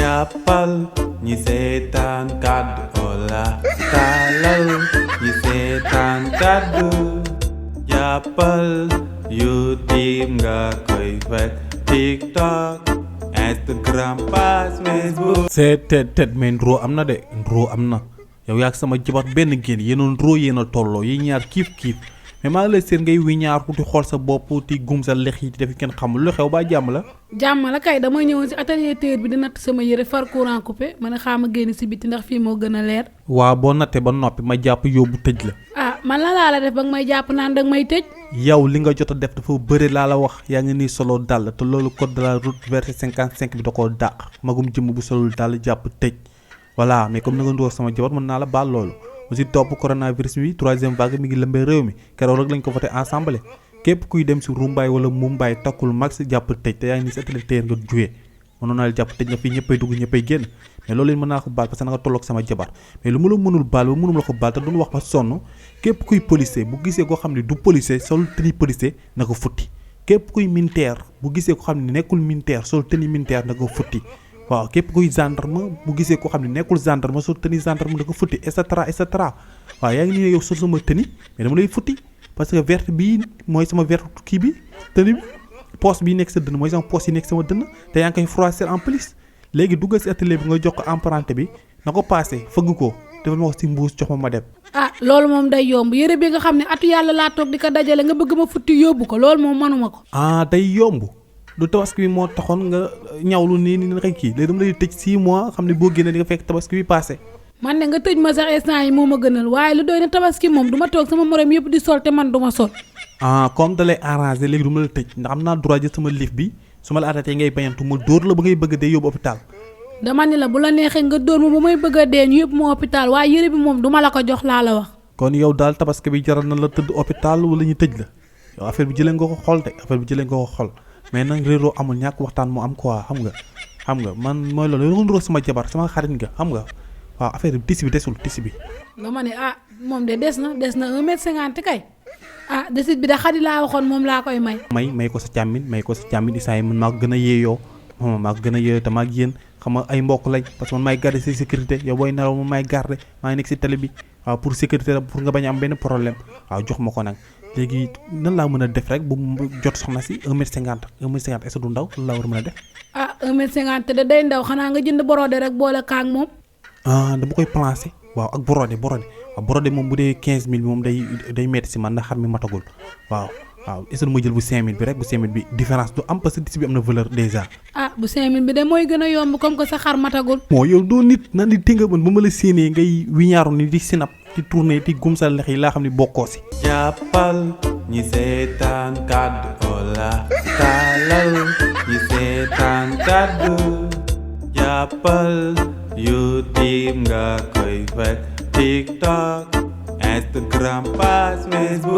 jàppal ñi seetaan kàddu Ola taalal ñi seetaan kàddu jàppal YouTube nga koy fekk TikTok Instagram page Facebook. seet mais ndroo am na de ndroo am na yow yaa sama jabar benn génn yéen ndroo yéen a tolloo yi ñaar kiif mais maa ngi lay seen ngay wi ñaar di xool sa bopp ti gum sa lex yi di def kenn xamul lu xew ba jàmm la. jàmm la kay dama ñëwoon si atelier tailleur bi di natt sama yëre far courant coupé ma ne xaama génn si biti ndax fii moo gën a leer. waaw boo nattee ba noppi ma jàpp yóbbu tëj la. ah man la laa la def ba nga may jàpp naan danga may tëj. yow li nga jot a def dafa bëri laa la wax yaa ngi nii solo dàll te loolu code de la route verset 55 bi da koo dàq magum jëmm bu solul dàll jàpp tëj voilà mais comme na nga nduwar sama jabar mën naa la baal loolu. aussi topp coronavirus bi troisième vague mi ngi lëmbee réew mi keroog rek lañ ko voté ensemble képp kuy dem si rumbaay wala mumbaay takkul max jàpp tëj te yaa ngi nii si atelier téer nga juwee mënoon naa la jàpp tëj nga fii ñëppay dugg ñëppay génn mais loolu mën naa ko baal parce que na nga tolloog sama jabar mais lu ma la mënul baal ba mënum la ko baal te doon wax ba sonn képp kuy policier bu gisee koo xam ne du policier sol tenue policier na ko futti képp kuy militaire bu gisee koo xam ne nekkul militaire sol tenue militaire na ko futti waaw képp kuy gendarme bu gisee koo xam ne nekkul gendarme soo tenue gendarme da ko futti et cetera waaw yaa ngi nii yow sol sama tenue mais dama lay futti parce que verte bii mooy sama verte kii bi tenue bi poche bii nekk sa dënn mooy sama poche yi nekk sama dënn te yaa ngi koy froisser en plus léegi duggal si atelier bi nga jox ko emprunté bi na ko passé fëgg ko defal ma ko si mbuus jox ma dem. ah loolu moom day yomb yëre bi nga xam ne atu yàlla laa toog di ko dajale nga bëgg ma futti yóbbu ko loolu moom manuma ko. ah day yomb. du tabaski bi moo taxoon nga ñawlu nii ni nga kii léegi dama lay tëj 6 mois xam ne boo génnee di nga fekk tabaski bi passé. man de nga tëj ma sax instant yi moo ma gënal waaye lu doy na tabaski moom du ma toog sama morom yëpp di sol te man du ma sol. comme da lay arrangé léegi du ma la tëj ndax am naa droit jël sama liif bi su ma la arrêté ngay bañantu ma dóor la ba ngay bëgg a dee yóbbu hôpital. dama ni la bu la neexee nga dóor ma ba may bëgg a dee ñu yëpp ma hôpital waaye yëre bi moom du ma la ko jox laa la wax. kon yow daal tabaski bi jaral na la tëdd hôpital wala ñu tëj la yow affaire bi jëlee nga ko xol de affaire bi jëlee nga ko xol mais nag réeroo amul ñàkk waxtaan moo am quoi xam nga man mooy loolu yow nga sama jabar sama xarit nga xam nga waaw affaire bi tisi bi desul tisi bi. dama ne moom de des na 1m50 kay desit bi da xadi laa waxoon moom laa koy may. may ko sa càmmin isaa yi man maa ko gën a yeeyoo maa ko gën a yeeyoo te maa ak yéen xam nga ay mbokk lañ parce que man maay garder si sécurité yow booy nelaw man maay garder maa ngi nekk si télé bi waaw pour sécurité pour nga bañ a am benn problème waaw jox ma ko nag. léegi nan laa mën a def rek bu mu jot soxna si 1m50 est-ce que du ndaw lan laa war a mën a def. 1m50 de day ndaw xanaa nga jënd borode rek boole kaag moom. dama koy placer waaw ak borode waaw borode moom bu dee 15000 bi moom day metti si man ndax xar mi matagul waaw est-ce que ma jël bu 5000 bi rek bu 5000 bi différence du am parce que dis bi am na valeur déjà. bu 5000 bi de mooy gën a yomb comme que sa xar matagul. moo yow doo nit nan di tinga man bu ma la séenee ngay wiñaaru ni di sinap di tourner di gum sa lex yi laa xam ne bokkoo si. jàppal ñi seetaan kàddu Ola taalal ñi seetaan kàddu jàppal YouTube nga koy fekk TikTok Instagram page Facebook.